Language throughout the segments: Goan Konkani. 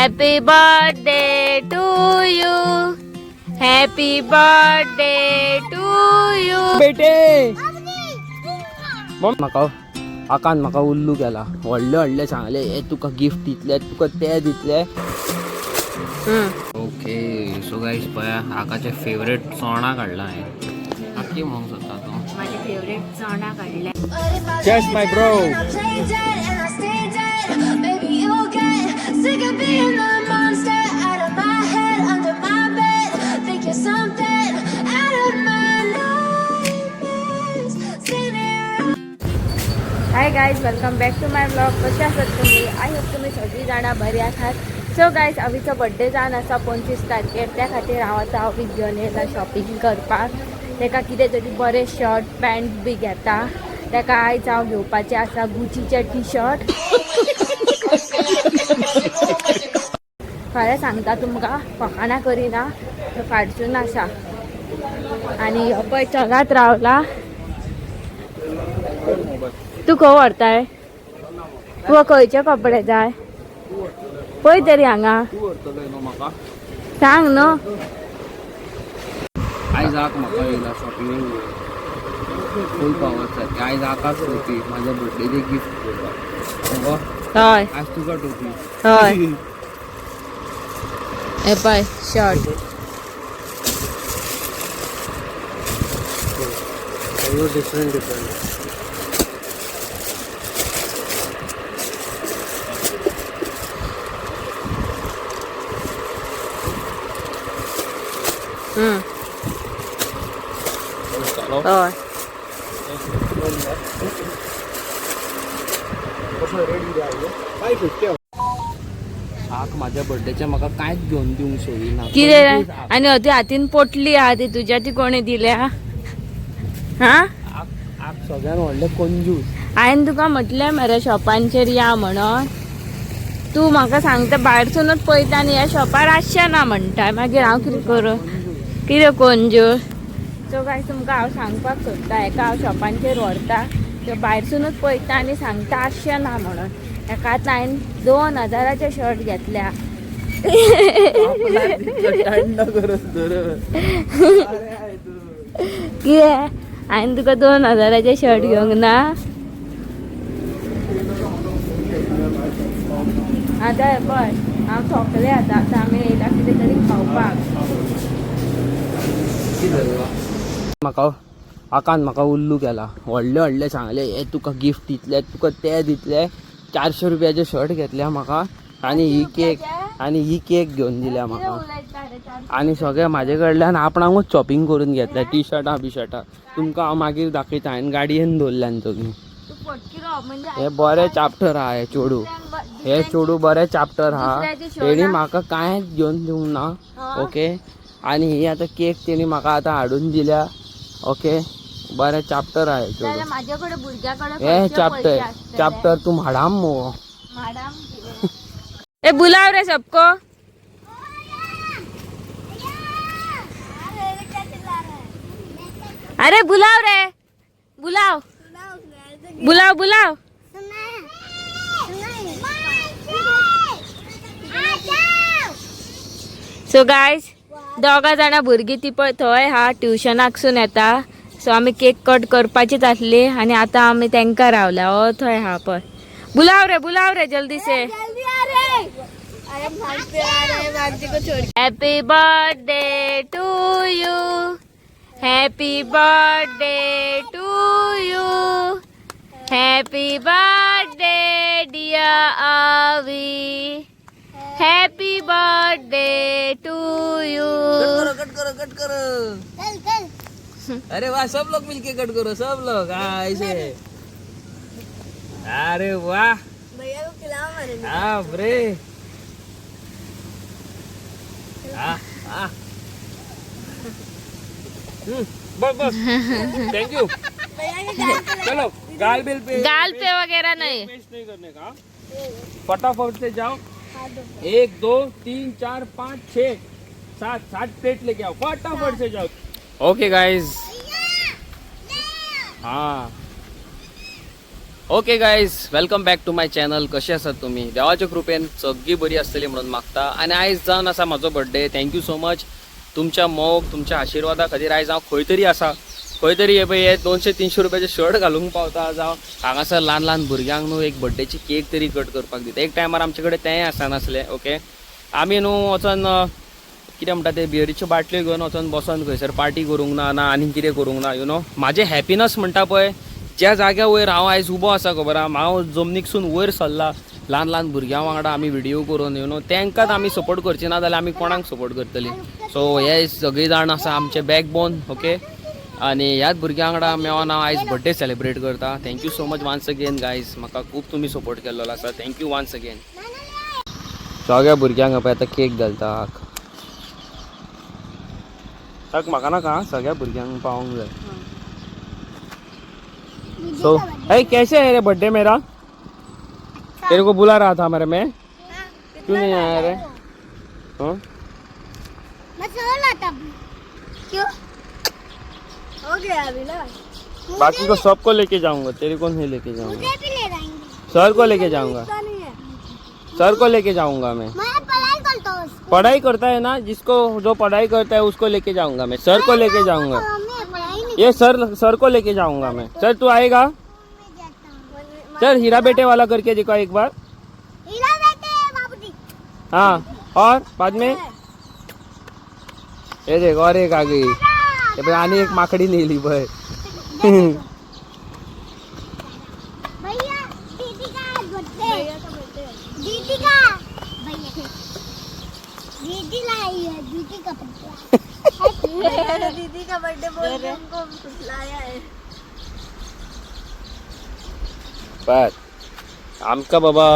Happy birthday to you, happy birthday to you. बेटे, म्हाका आकान म्हाका उल्लू केला. व्हडले व्हडले सांगले, हे तुका गिफ्ट दितले, तुका ते दितले. ओके, सो गाईज, पळया, आकाचे फेवरेट चोणा काडला हांवें. आकी म्हणूंक सोदता तूं? माझे फेवरेट चणा काडले. Cheers, my bro. Play dead and I stay dead. Maybe you'll get sick of being the monster out of my head, under my bed. Think you're something out of my nightmares. Standing hi guys, welcome back to my vlog. कसे आसात तुम्ही? I hope तुम्ही सगळी जाणां बरी आसात. सो गायज, अवीचो बड्डे जावन आसा 25 तारखेर. त्या खातीर हांव आतां अवीक घेवन येयला शॉपिंग करपाक. ताका कितें तरी बरें शर्ट पॅन्ट बी घेता. ताका आयज हांव घेवपाचें आसा गुचीचें टी शर्ट. खरें सांगता तुमकां, फकाणां करिना, फाटसून आसा आनी हो पळय चगात रावला. तूं खंय व्हरताय? तुका खंयचे कपडे जाय पळय तरी हांगा. तूं व्हरतलो न्हू म्हाका? सांग न्हू. आयज आक म्हाका येयला शॉपिंग फूल पावर सारकें. आयज आकाच टोपी, म्हाज्या बड्डेचे गिफ्ट करपाक मुगो. हय. आज तुका टोपी. हय, हे पळय शर्ट. Different different. हय. आक म्हाज्या बड्डेचे म्हाका कांयच घेवन दिवंक सोदिना. कितें आनी ती हातीन पोटली आहा ती तुज्या, ती कोणी दिल्या? हा. आक आक सगळ्यान व्हडले कंजूस. हांवें तुका म्हटलें मरे शॉपांचेर या म्हणून. तूं म्हाका सांगता भायरसूनच पळयता आनी ह्या शॉपार आसचें ना म्हणटा. मागीर हांव कितें करूं? कितें कंजूस! सो काय तुमकां हांव सांगपाक सोदता, हेका हांव शॉपांचेर व्हरता, त्यो भायरसूनच पळयता आनी सांगता आसचें ना म्हणून. हेका आतां हांवें 2000चें शर्ट घेतल्या. थंड करत धर. कितें, हांवें तुका 2000चें शर्ट घेवंक ना? आतां हे पळय, हांव थोकलें आतां. आतां आमी येयला कितें तरी खावपाक. म्हाका आकान म्हाका उल्लू केला. व्हडले व्हडले सांगले, हे तुका गिफ्ट दितले, तुका ते दितले. 400 रुपयाचे शर्ट घेतल्या म्हाका आनी ही केक, आनी ही केक घेवन दिल्या म्हाका. आनी सगळें म्हाजे कडल्यान आपणाकूच शॉपिंग करून घेतल्या, टी शर्टां बी शर्टां. तुमकां हांव मागीर दाखयता. हांवें गाडयेन दवरल्यान सगळीं. तूं फटकिरो म्हणजे. हे बरें चाप्टर आहा. हे चेडूं, हे चेडूं बरें चाप्टर आहा. दुसऱ्याचे शर्ट तेणी म्हाका कांयच घेवन दिवंक ना. ओके, आनी ही आतां केक तेणी म्हाका आतां हाडून दिल्या. ओके, बरें चाप्टर आहा हे चेडूं. जाल्यार माझ्या कडे, भुरग्या कडे हे चाप्टर, चाप्टर तूं म्हाडाम मुगो. मॅडम, ए बुलाव रे सबको. अरे बुलाव रे, बुलाव बुलाव बुलाव. सो गायज, दोगां जाणां भुरगीं ती पळय थंय हा, ट्युशनाकसून येता. सो आमी केक कट करपाचीच आसली आनी आतां आमी तांकां रावल्या. हो थंय हा पळय. बुलाव रे, बुलाव रे, जल्दी से. Happy birthday to you, happy birthday to you, happy birthday dear Avi, happy birthday to you. Cut करो, कट करो. अरे वाह, सब लोग मिलके कट करो, सब लोग. हाँ, ऐसे. अरे वाह, भैया को खिलाओ मेरे. हाँ रे, हाँ हाँ, बस बस, thank you. चलो, गाल बिल पे. गाल पे वगैरह नहीं. वेस्ट नहीं करने का. फटाफट से जाओ. 1, 2, 3, 4, 5, 6, 7, 7 प्लेट लेके आओ. फटाफट से जाओ. ओके गाइस, हाँ. Okay guys, welcome back to my channel. कशी आसात तुमी? देवाच्या कृपेन सगळी बरी आसतली म्हणून मागता. आनी आयज जावन आसा म्हाजो birthday. Thank you so much. तुमच्या मोग, तुमच्या आशिर्वादा खातीर आयज हांव खंय तरी आसा, खंय तरी हे पळय हे 200-300 रुपयाचे शर्ट घालूंक पावता, जावं हांगासर ल्हान ल्हान भुरग्यांक न्हू एक बड्डेची केक तरी कट करपाक दिता. एक टायमार आमचे कडेन तेंय आसनासलें. ओके, आमी न्हू वचोन कितें म्हणटा ते बियरीच्यो बाटल्यो घेवन वचोन बसोन खंयसर पार्टी करूंक ना, ना आनी कितें करूंक ना. You know म्हाजें हॅपिनस म्हणटा पळय, ज्या जाग्या वयर हांव आयज उबो आसा, खबर आहा, हांव जमनीकसून वयर सरला. ल्हान ल्हान भुरग्यां वांगडा आमी व्हिडियो करून, you know तांकांच आमी सपोर्ट करची ना जाल्यार आमी कोणाक सपोर्ट करतली? सो हे सगळी जाण आसा आमचे बॅकबोन. ओके, आनी ह्याच भुरग्यां वांगडा मेळोन हांव आयज बड्डे सेलिब्रेट करता. Thank you so much once again guys. म्हाका खूब तुमी सपोर्ट केल्लो आसा. Thank you once again. सगळ्या भुरग्यांक पळय आतां केक घालता. हक म्हाका नाका, सगळ्या भुरग्यांक पावोंक जाय. सो hey, कैसे है रे बर्थडे मेरा? तेरे को बुला रहा था मेरे, मैं क्यों नहीं आया रे? हाँ? मैं सो रहा था। क्यों हो गया अभी ना? बाकी को सबको लेके जाऊंगा, तेरे को नहीं लेके जाऊंगा। मुझे भी ले जाएंगे। सर को लेके जाऊंगा। नहीं है। सर को लेके जाऊंगा मैं। मैं पढ़ाई करता हूँ। पढ़ाई करता है ना, जिसको जो पढ़ाई करता है उसको लेके जाऊंगा मैं। सर को लेके जाऊंगा। मैं पढ़ाई नहीं। ये सर, सर को लेके जाऊंगा मैं। सर, तू आएगा? जाता। सर, हीरा बेटे वाला करके देखो एक बार। हीरा बेटे बाबूजी। हाँ, और बाद में ये देख, और एक आ गई हे बघ, आणि एक माकडी नेली बघ। भैया, दीदी का बर्थडे, दीदी का, भैया, दीदी लाई है, दीदी का बर्थडे। दीदी का बर्थडे बोल के हमको लाया है। बर आमकां बाबा,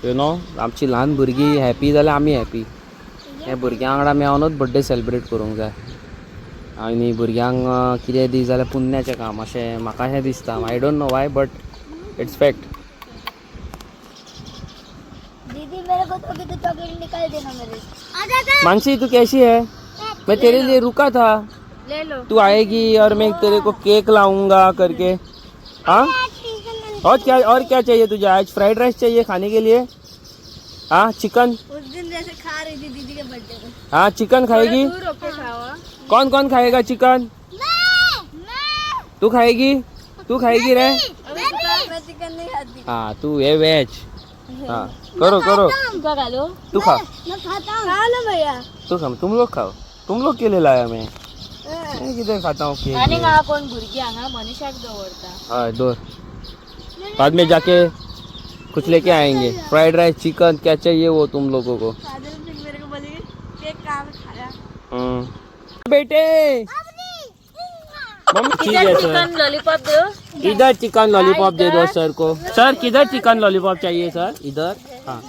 you know आमची ल्हान भुरगीं हॅपी जाल्यार आमी हॅपी. हे भुरग्यां वांगडा मेळोनूच बड्डे सेलिब्रेट करूंक जाय आनी भुरग्यांक कितें दी जाल्यार पुण्याचें काम अशें म्हाका हें दिसता. I don't know why, but it's fact. दीदी, मेरे को तो अभी तो चॉकलेट निकाल देना मेरे। आजा। मानसी, तू कैसी है? मैं तेरे लिए रुका था। ले लो। तू आएगी और मैं तेरे को केक लाऊंगा करके। हाँ, और क्या, और क्या चाहिए तुझे आज? फ्राइड राइस चाहिए खाने के लिए? हाँ, चिकन? उस दिन जैसे खा रही थी दीदी के बर्थडे को। हाँ, चिकन खाएगी? दूर होके खाओ, हाँ। कौन कौन खाएगा चिकन? तू खाएगी? तू खाएगी रे? अभी तो मैं चिकन नहीं खाती। हाँ, तू ये वेज। हाँ, करो करो। तुका घालू? तू खा। मैं खाता हूँ। खा लो भैया। तू खा। तुम लोग खाओ। तुम लोग के लिए लाया मैं। मैं किधर खाता हूँ केक? आनी हांगा कोण भुरगीं हांगा मनीषाक दवरता। हाँ, दो बाद में जाके कुछ लेके आएंगे, फ्राइड राइस, चिकन, क्या चाहिए वो तुम लोगों को। काजल फिर मेरे को बोली केक कहाँ खाया? बेटे, मम्मी, ठीक है सर। चिकन लॉलीपॉप दो। इधर चिकन लॉलीपॉप दे दो सर को। सर, किधर चिकन लॉलीपॉप चाहिए सर? इधर। हाँ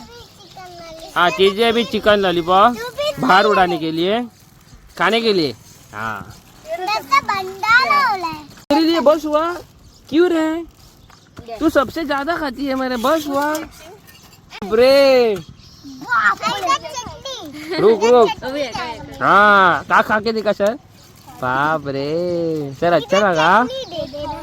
हाँ, चीजें भी चिकन लॉलीपॉप बाहर उड़ाने के लिए, खाने के लिए। हाँ। भंडारा है। मेरे लिए बस हुआ। क्यों रे, तू सबसे ज्यादा खाती है मेरे। बस हुआ ब्रे। चटनी। रुक रुक। अभी है। हाँ, का खा के देखा सर? बाप रे, सर, अच्छा लगा? दे देना।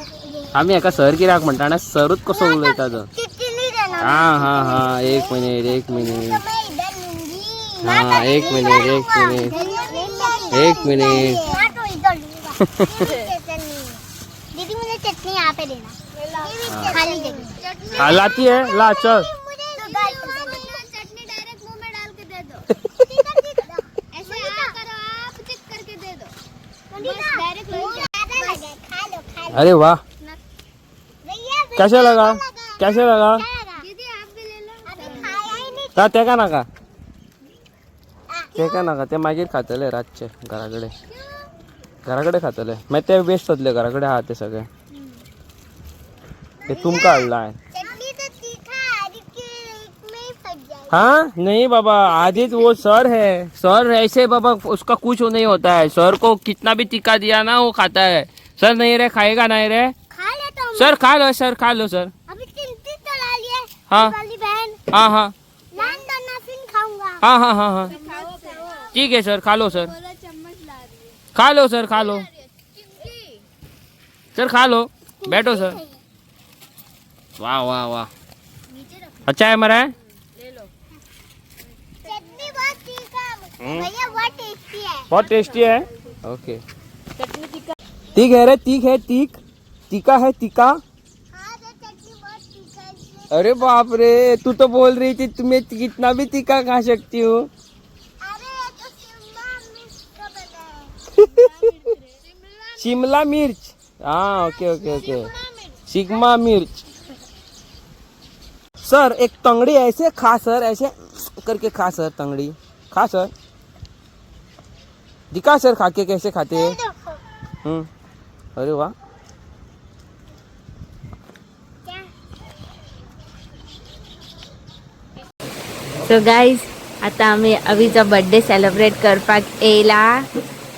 आम्ही एका सर कित्याक म्हणटा ना, सरूच कसो उलयता तो। चटनी देना। हाँ हाँ हाँ, एक मिनिट, एक मिनिट। तो मैं इधर लूंगी। हाँ, एक मिनिट, एक मिनिट, एक मिनिट। मैं तो इधर लूंगा। दीदी, मुझे चटनी यहाँ पे देना, खाली जगह। हाँ, लाती है, ला चल। चटनी डायरेक्ट मुंह में डाल के दे दो। ऐसे आ करो आप, चिक करके दे दो बस डायरेक्ट। खा लो, खा लो। अरे वाह! भैया। कैसे लगा? कैसे लगा? दीदी, आप भी ले लो। अभी खाया ही नहीं। ना, तेका नाका, तेका नाका. ते मागीर खातले रातचे घरा कडेन, घरा कडेन खातले. मागीर ते वेस्ट जातले. घरा कडेन आहा ते सगळे. ते तुमकां हाडला हांवें। चटनी तो तीखा आदि के में ही फट जाएगी। हाँ, नहीं बाबा, आदित वो सर है। सर ऐसे बाबा, उसका कुछ नहीं होता है। सर को कितना भी तीखा दिया ना, वो खाता है सर। नहीं रे, खाएगा नहीं रे? खा लेता हूँ। सर, खा लो सर, खा लो सर। अभी चिंतित तो ला लिया। हाँ। वाली बहन। हाँ हाँ। लान दो ना, फिर खाऊंगा। हाँ हाँ हाँ हाँ, ठीक है सर, खा लो सर, खा लो सर, खा लो सर, खा लो। बैठो सर। वा वा वा, अच्छा आहे मरे. चटनी बहुत तीखा भैया, बहुत टेस्टी है. बहुत टेस्टी है. ओके, तीख है रे, तीख है, तीख, तीखा है, तीखा. हाँ, तो चटनी बहुत तीखा है इसमें. अरे बाप रे, तू तो बोल रही थी तुम्हें कितना भी तीखा खा सकती हो. अरे, ये तो शिमला मिर्च का बना है. शिमला मिर्च. हाँ, ओके ओके ओके, शिगमा मिर्च. सर, एक तंगड़ी ऐसे खा सर, ऐसे करके खा सर, तंगड़ी खा सर, दिखा सर, खा के कैसे खाते हैं. देखो. अरे वाह. क्या? सो गाईज, आता आमी अवीचा बर्थडे सेलिब्रेट करपाक येयला.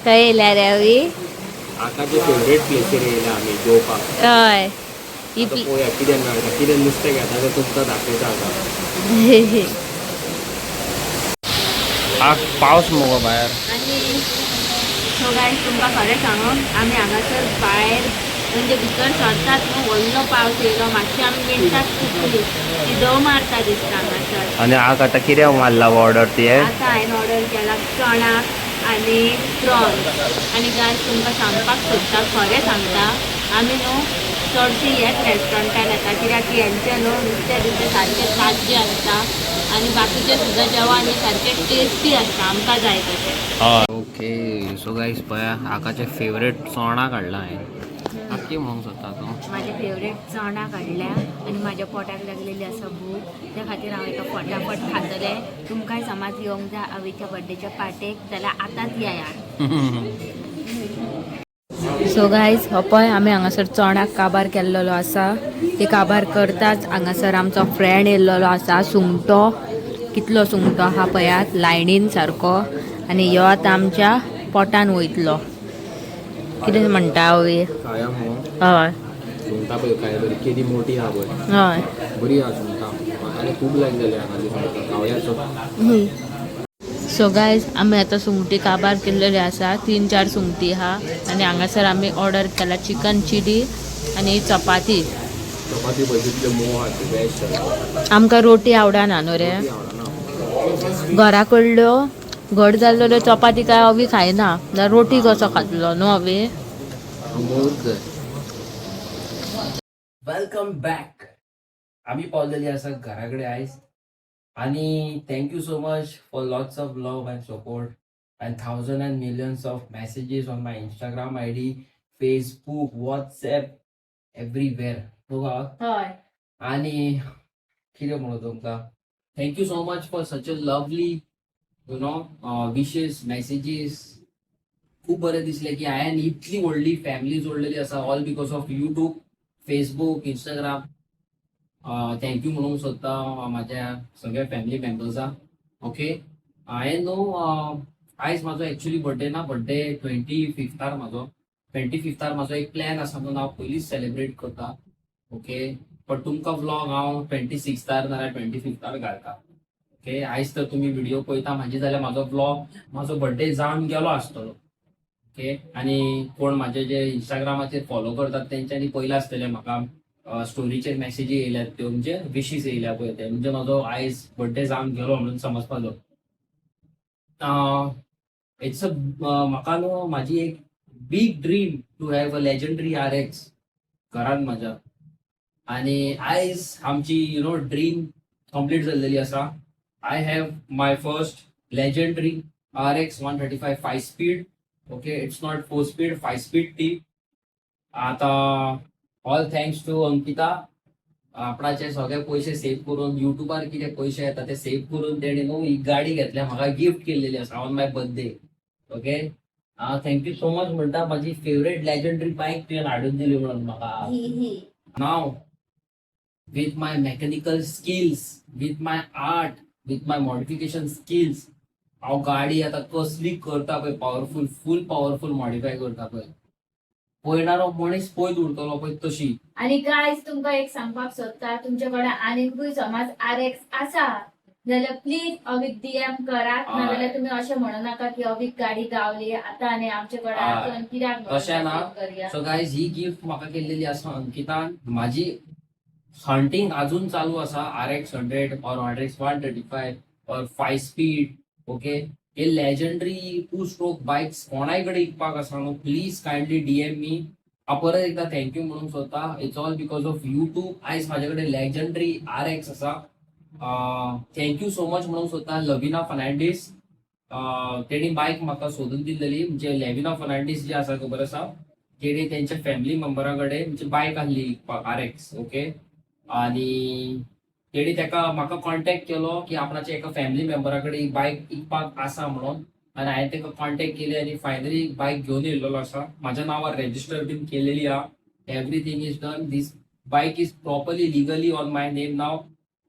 खंय येयला रे अवी? आकाचे फेवरेट प्लेसीर येयला आमी जेवपाक. हय ही. आतां पळोवया कितें मेळटा, कितें नुस्तें घेता तें तुमकां दाखयता आतां. पावस मुगो भायर. आनी सो गायज, तुमकां खरें सांगू, आमी हांगासर भायर म्हणजे भितर सरतात न्हू, व्हडलो पावस येयलो. मातशी आमी मिणटात चुकली, ती दव मारता दिसता हांगासर. आनी आक आतां कितें मारला ऑर्डर ती? आतां हांवें ऑर्डर केला चणाक आनी प्रॉन्स. आनी गायज, तुमकां सांगपाक सोदता, खरें सांगता, आमी न्हू चडशी ह्याच रेस्टॉरंटान येता, कित्याक की हेंचें न्हू नुस्तें बिस्तें सारकें ताज्जें आसता आनी बाकीचें सुद्दां जेवण हें सारकें टेस्टी आसता, आमकां जाय तशें. ओके, सो गायज, पळया, आकाचे फेवरेट चोणां काडला हांवें. आक कितें म्हणूंक सोदता तूं? माझे फेवरेट चणां काडल्या आनी म्हाज्या पोटाक लागलेली आसा भूक, त्या खातीर हांव एका फटाफट खातलें. तुमकांय समज येवंक जाय अवीच्या बड्डेच्या पार्टेक जाल्यार आतांच येयात. सो गायज, हो पळय, आमी हांगासर चणाक काबार केल्लेलो आसा. ते काबार करताच हांगासर आमचो फ्रेंड येयल्लेलो आसा. सुंगटो कितलो सुंगटो आहा पळयात लायनीन सारको. आनी ह्यो आतां आमच्या पोटान वयतलो. कितें म्हणटा अवी? खाया मगो. हय. सुंगटां पळय काय बरी, केदी मोठी आहा पळय. बरी आहा सुंगटां. म्हाका आनी खूब लायक जाली हांगाची सुंगटां. खावया चल. सो गायज, आमी आतां सुंगटी काबार केल्लेली आसा. तीन चार सुंगटी आहा आनी हांगासर आमी ऑर्डर केला चिकन चिली आनी चपाती. चपाती पळय कितल्यो मोव आहा ती, बेस्ट. आमकां रोटी आवडना न्हू रे. आवडना. घरा कडल्यो घट जाल्लेल्यो चपाती काय अवी खायना, जाल्यार रोटी कसो खातलो न्हू अवी? मोवूच जाय. Welcome back. आमी पावलेली आसा घरा कडेन आयज आनी thank you so much for lots of love and support and thousand and millions of messages on my Instagram ID, Facebook, WhatsApp, everywhere. हय. आनी कितें म्हणू तुमकां, thank you so much for such a lovely wishes, messages. खूब बरें दिसलें की हांवें इतली व्हडली फॅमिली जोडलेली आसा, all because of YouTube, Facebook, Instagram. Thank you म्हणूंक सोदता म्हाज्या सगळ्या फॅमिली मेंबर्सांक. ओके, हांवें न्हू आयज म्हाजो एक्चुली बर्थडे ना, बर्थडे 25थार म्हाजो. 25थार म्हाजो एक प्लॅन आसा म्हणून हांव पयलींच सेलिब्रेट करता. ओके, पण तुमकां व्लॉग हांव 26थार नाल्यार 25थार घालता. ओके, आयज तर तुमी व्हिडिओ पळयता म्हाजी जाल्यार म्हाजो व्लॉग म्हाजो बर्थडे जावन गेलो आसतलो. ओके, आनी कोण म्हाजे जे इंस्टाग्रामाचेर फॉलो करतात तेंच्यांनी पयलां आसतलें, म्हाका स्टोरीचेर मॅसेजी येयल्यात त्यो, म्हणजे विशीस येयल्या पळय ते, म्हणजे म्हाजो आयज बर्थडे जावन गेलो म्हणून समजपाचो. It's a म्हाका न्हू म्हाजी एक big dream to have a Legendary RX घरान म्हाज्या आनी आयज आमची ड्रीम कंप्लीट जाल्लेली आसा. I have my first Legendary RX 135 five speed. Okay, it's not four speed, five speed ती. आतां ऑल thanks to Ankita. आपणाचे सगळे पयशे सेव करून, युट्यूबार कितें पयशे येता ते सेव करून तेणे न्हू ही गाडी घेतल्या, म्हाका गिफ्ट केल्लेली आसा on my birthday. Okay, thank you so much म्हणटा, म्हाजी फेवरेट लेजंडरी बायक तुवें हाडून दिली म्हणून म्हाका. Now with my mechanical skills, with my art, with my modification skills, हांव गाडी आतां कसली करता पळय, पावरफूल, फूल पावरफूल मॉडिफाय करता पळय, पळयणारो मनीस पळयत उरतलो पळय तशी. आनी गायज, तुमकां एक सांगपाक सोदता, तुमचे कडेन आनीकूय समज RX आसा जाल्यार प्लीज अवीक डीएम करात. नाजाल्यार तुमी अशें म्हणू नाका की अवीक गाडी गावली आतां आनी आमचे कडेन आसून कित्याक म्हणून तशें ना. message करया. सो गायज, ही गिफ्ट म्हाका केल्लेली आसा अंकितान. म्हाजी हंटींग अजून चालू आसा RX 100 or RX 135 or 5 speed, okay. हे लेजंडरी टू स्ट्रोक बायक्स कोणाय कडेन विकपाक आसा न्हू, प्लीज कायंडली डीएम मी. हांव परत एकदा thank you म्हणूंक सोदता. It's all because of YouTube आयज म्हाजे कडेन लेजंडरी RX आसा. Thank you so much म्हणूंक सोदता लविना फर्नांडीस. तेणी बायक म्हाका सोदून दिल्लेली. म्हणजे लेविना फर्नांडीस जी आसा, खबर आसा, तेणी तेंच्या फॅमिली मेंबरा कडेन म्हणजे बायक आहली विकपाक, RX, okay. आणि तेणी तेका म्हाका कॉन्टेक्ट केलो की आपणाच्या एका फॅमिली मेंबरा कडेन ही बायक विकपाक आसा म्हणून. आनी हांवें तेका कॉन्टेक्ट केली आनी फायनली बायक घेवन येयल्लो आसा. म्हाज्या नांवार रेजिस्टर बीन केलेली आहा. Everything is done. This bike is properly legally on my name now.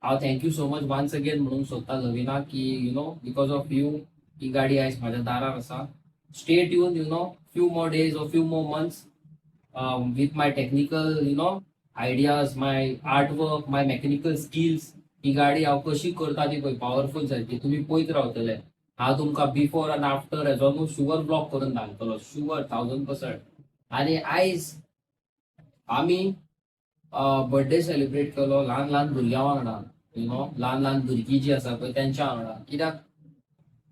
हांव thank you so much once again म्हणूंक सोदता लविना की because of you ही गाडी आयज म्हाज्या दारार आसा. Stay tune, few more days or few more months with my technical ideas, my art work, my mechanical skills, ही गाडी हांव कशी करता ती पळय पावरफूल सारकी तुमी पळयत रावतले. हांव तुमकां बिफोर आनी आफ्टर हेजो न्हू शुवर व्लॉग करून घालतलो, शुवर 1000%. आनी आयज आमी बर्थडे सेलिब्रेट केलो ल्हान ल्हान भुरग्यां वांगडा, ल्हान ल्हान भुरगीं जी आसा पळय तेंच्या वांगडा. कित्याक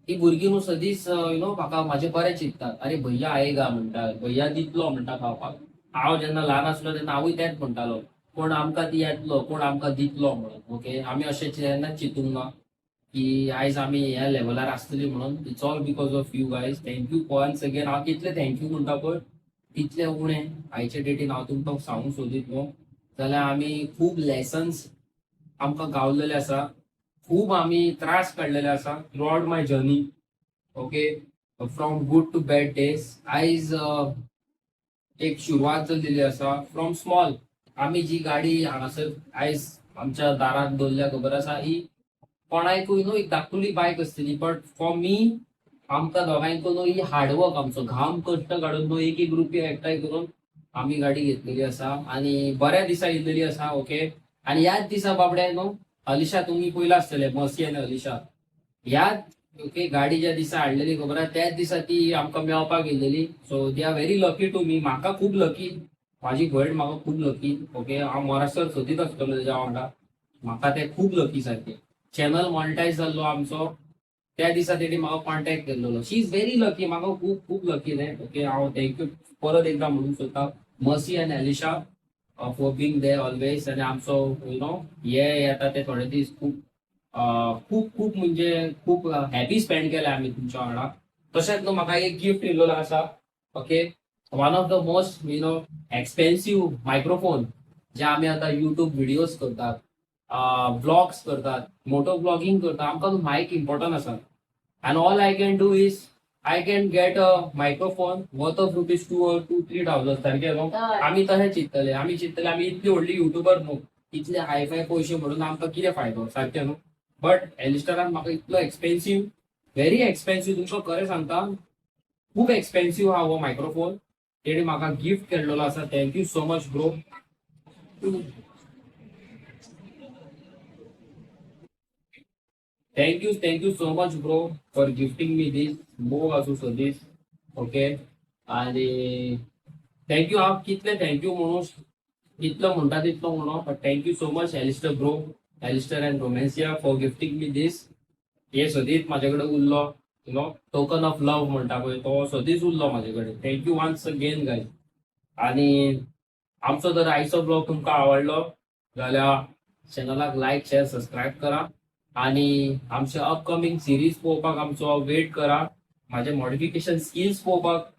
ती भुरगीं न्हू सदींच you know म्हाका म्हाजें बरें चिंततात. अरे, भैया आएगा म्हणटा, भैया दितलो म्हणटा खावपाक. हांव जेन्ना ल्हान आसलो तेन्ना हांवूय तेंच म्हणटालो, कोण आमकां ती येतलो, कोण आमकां दितलो म्हणून. ओके, आमी अशें केन्नाच चिंतूंक ना की आयज आमी ह्या लेवलार आसतली म्हणून. It's all because of you guys. Thank you once again. हांव कितले thank you म्हणटा पळय तितले उणें. आयच्या डेटीन हांव तुमकां सांगूंक सोदीत न्हू जाल्यार आमी खूब लेसन्स आमकां गावलेले आसा, खूब आमी त्रास काडलेले आसा throughout my journey, okay, from good to bad days. आयज एक सुरवात जाल्लेली आसा फ्रॉम स्मॉल. आमी जी गाडी हांगासर आयज आमच्या दारात दवरल्या, खबर आसा, ही कोणायकूय न्हू एक धाकटुली बायक आसतली, बट फॉर मी, आमकां दोगांयकूय न्हू ही हार्डवर्क, आमचो घाम कश्ट काडून न्हू एक एक रुपया एकठांय करून आमी गाडी घेतलेली आसा आनी बऱ्या दिसा येयल्लेली आसा, ओके. आनी ह्याच दिसा बाबड्या न्हू अलिशा, तुमी पयला आसतले मसी आनी अलिशा ह्याच, ओके, गाडी ज्या दिसा हाडलेली खबर आहा, त्याच दिसा ती आमकां मेळपाक येयलेली. So they are very lucky to me. म्हाका खूब लकी, म्हाजी भयण म्हाका खूब लकी, ओके. हांव मरसर सोदीत आसतलो तेज्या वांगडा. म्हाका ते खूब लकी सारकें. चॅनल मॉनिटायज जाल्लो आमचो त्या दिसा तेणी म्हाका कॉन्टेक्ट केल्लो. She is very lucky. म्हाका खूब खूब लकी न्ही, ओके. हांव thank you परत एकदा म्हणूंक सोदता मसी आनी Elisha for being there always. आनी आमचो you know हे येता ते थोडे दीस खूब खूब खूब म्हणजे खूब हॅपी स्पेंड केले आमी तुमच्या वांगडा. तशेंच न्हू म्हाका एक गिफ्ट येयल्लो आसा, okay, one of the most expensive microphone, जे आमी आतां युट्यूब व्हिडियोज करतात, व्लॉग्स करतात, मोटो व्लॉगिंग करतात, आमकां मायक इम्पॉर्टंट आसा. And all I can do is I can get a microphone worth of rupees 2 or 2-3 thousand सारखे न्हू. आमी तशें चिंततले, आमी चिंततले आमी इतली व्हडली युट्यूबर न्हू, इतले हाय फाय पयशे म्हणून आमकां कितें फायदो सारकें न्हू. बट एलिस्टरान म्हाका इतलो एक्सपेन्सीव, व्हेरी एक्सपेन्सीव, तुमकां खरें सांगता, खूब एक्सपेन्सीव आहा हो मायक्रोफोन. तेणी म्हाका गिफ्ट केल्लो आसा. Thank you so much, bro. Thank you, thank you so much, bro, for gifting me this. मोग आसूं सदीच, ओके. आणि thank you. हांव कितले thank you म्हणू, कितलो म्हणटा तितलो म्हणू, but thank you so much, Alistair bro, Alistair and Romancia, for gifting me this. हे सदीच म्हाजे कडेन उरलो, टोकन ऑफ लव म्हणटा पळय, तो सदीच उरलो म्हाजे कडेन. Thank you once again, guys. आणि आमचो जर आयचो व्लॉग तुमकां आवडलो जाल्यार चॅनलाक लायक, शेअर, सबस्क्रायब करा आणि आमचे अपकमिंग सिरीज पळोवपाक आमचो वेट करा. म्हाजे मॉडिफिकेशन स्किल्स पळोवपाक,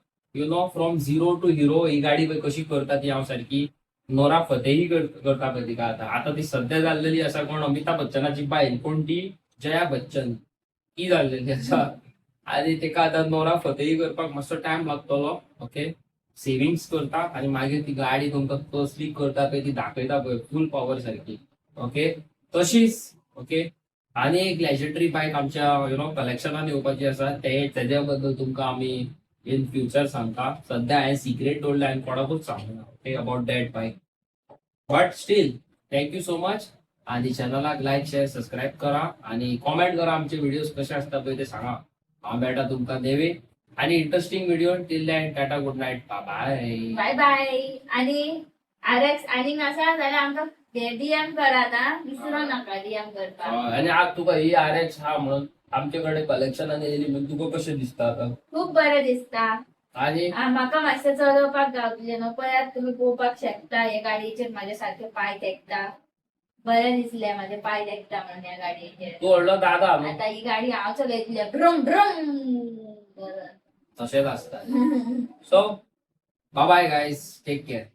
from zero to hero ही गाडी पळय कशी करता ती हांव सारकी नोरा फतेही करता पळय तिका. आतां आतां ती सद्या जाल्लेली आसा कोण, अमिताभ बच्चनाची बायल कोण ती, जया बच्चन, ती जाल्लेली आसा. आनी तेका आतां नोरा फतेही करपाक मातसो टायम लागतलो, ओके. सेविंग्स करता आनी मागीर ती गाडी तुमकां कसली करता पळय ती दाखयता पळय फूल पॉवर सारकी, ओके, तशीच, ओके. आनी एक लेजंडरी बायक आमच्या कलेक्शनान येवपाची आसा. ते तेज्या बद्दल तुमकां आमी इन फ्युचर सांगता. सध्या हांवें सिक्रेट दवरलें, हांवें कोणाकूच सांगना, okay, about that bike. But still, thank you so much. आणि चॅनलाक लायक, शेअर, सबस्क्रायब करा आणि कॉमेंट करा. आमचे व्हिडिओज कसे असतात पळय ते सांगा. हांव मेळटा तुमकां नेवी आणि interesting video. Till then, tata, good night, bye. Bye bye. आणि RX आनीक आसा जाल्यार आमकां डीएम करात हा, विसरू नका डीएम करपाक. आणि आज तुका ही आर एक्स हा म्हणून आमच्याकडे कलेक्शन आणि येयली म्हणून तुका कशें दिसता आता? खूप बरें दिसता. आणि म्हाका मातशें चलोवपाक गावतलें न्हू. पळयात, तुमी पळोवपाक शकता, हे गाडयेचेर म्हाजे सारखे पांय तेकता. बरें दिसलें म्हाजे पांय तेकता म्हणून ह्या गाडयेचेर. तू व्हडलो दादा न्हू. आता ही गाडी हांव चलयतलें, ब्रुम ब्रुम करून. तशेंच आसता. So bye guys, take care.